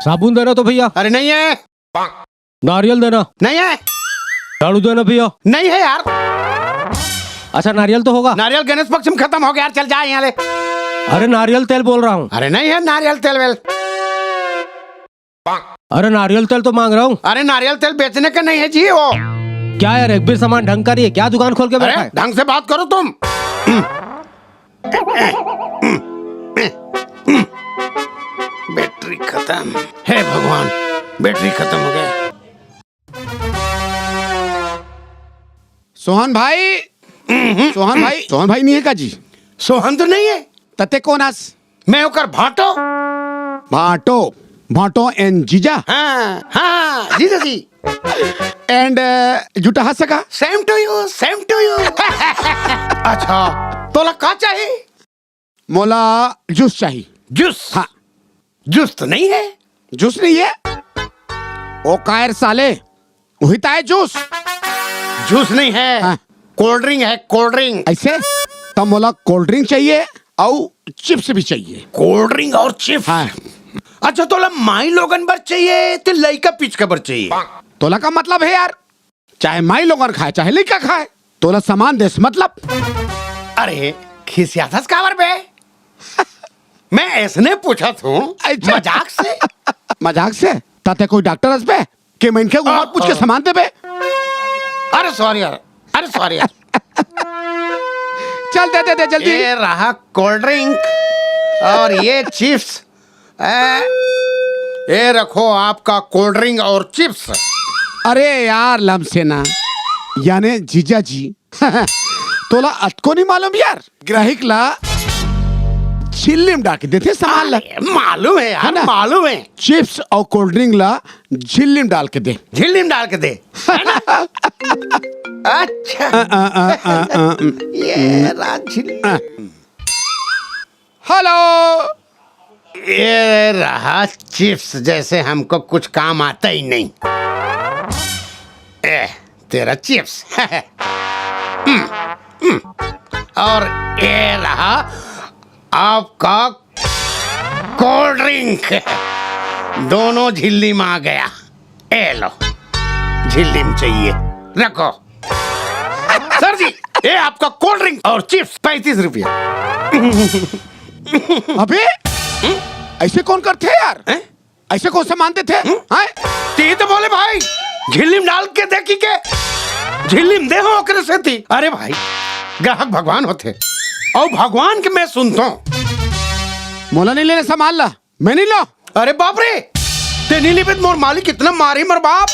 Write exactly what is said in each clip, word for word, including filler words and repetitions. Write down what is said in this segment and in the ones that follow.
साबुन देना तो भैया। अरे नहीं है। नारियल देना। नहीं है। झाड़ू देना भैया। नहीं है यार। अच्छा, नारियल तो होगा। नारियल गणेश पक्ष में खत्म हो गया यार, चल जा यहाँ ले। अरे, नारियल तेल बोल रहा हूँ। अरे नहीं है नारियल तेल वेल। अरे, नारियल तेल तो मांग रहा हूँ। अरे नारियल तेल बेचने का नहीं है जी वो। क्या यार, एक भी सामान ढंग का नहीं है क्या? दुकान खोल के अरे बैठा है। ढंग से बात करो तुम। बैटरी खत्म। हे भगवान, बैटरी खत्म हो गया। सोहन भाई, सोहन भाई, सोहन भाई नहीं है का जी? सोहन तो नहीं है। तते कौन आस? मैं ओकर भाटो। भाटो, भाटो and जीजा। हाँ हाँ, जीजा जी। And जुटा हंस का। Same to you, same to you। अच्छा, तोला का चाही? मोला जूस चाही। जूस? हाँ। जूस तो नहीं है। जूस नहीं है? ओ कायर साले, वही तो है जूस। जूस नहीं है, हाँ। कोल्ड ड्रिंक है, कोल्ड ड्रिंक। ऐसे? तब मोला कोल्ड ड्रिंक चाहिए और चिप्स भी चाहिए। कोल्ड ड्रिंक और चिप्स? हाँ। अच्छा, तोला माई लोगन बर चाहिए ते लइका पिचका बर चाहिए? तोला का मतलब है यार, चाहे माई लोगन खाए चाहे लइका खाए, तोला सामान देस मतलब। अरे, खिसियाथस काबर बे? मैं ऐसने पूछत हूँ, अच्छा। मजाक से। मजाक से? ताते कोई डॉक्टर हस बे के मनखे को मत पूछ के सामान देबे? अरे सॉरी यार, अरे सॉरी यार। चल दे दे दे जल्दी। ये रहा कोल्ड ड्रिंक और ये चिप्स। ए, ये रखो आपका कोल्ड ड्रिंक और चिप्स। अरे यार लमसेना, याने जीजा जी, तोला अतको नहीं मालूम यार, ग्राहक ला झिल्ली में डाल के देथे सामान ला। अरे, मालूम है यार, है ना? मालूम है। चिप्स और कोल्ड ड्रिंक ला झिल्ली में डाल के दे। झिल्ली में डाल के दे, है ना? अच्छा। अ, अ, अ, अ, अ, उम, ये रहा झिल्ली। अ। हेलो। ये रहा चिप्स, जैसे हमको कुछ काम आता ही नहीं। ए, तेरा चिप्स। हम्म, हम्म। और ये रहा आपका कोल्ड ड्रिंक। दोनों झिल्ली में आ गया। ए लो, झिल्ली में चाहिए, रखो। सर जी, ये आपका कोल्ड ड्रिंक और चिप्स, पैंतीस रुपया। अबे, ऐसे कौन करथे यार? हैं? ऐसे कौन सामान देथे? हैं? ते तो बोले भाई, झिल्ली में डाल के देखी के, झिल्ली में दे हो ओकरे सेती। अरे भाई, ग्राहक भगवान होथे, और भगवान के मैं सुनता हूँ। मोला नहीं लेना सामान ला, मैं नहीं ला। अरे बाप रे, ते नहीं लेबे त मोर मालिक इतना मारी मोर बाप।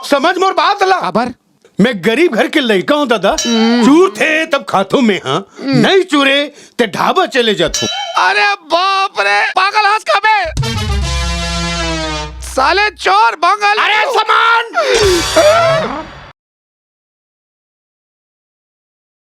समझ मोर बात ला। काबर? मैं गरीब घर के लइका हूँ दादा। चूरथे तब खाथों मैं, हाँ। नहीं चूरे ते ढाबा चले जाथों। अरे बाप रे, पागल हस का बे? साले चोर बंगल। अरे सामान।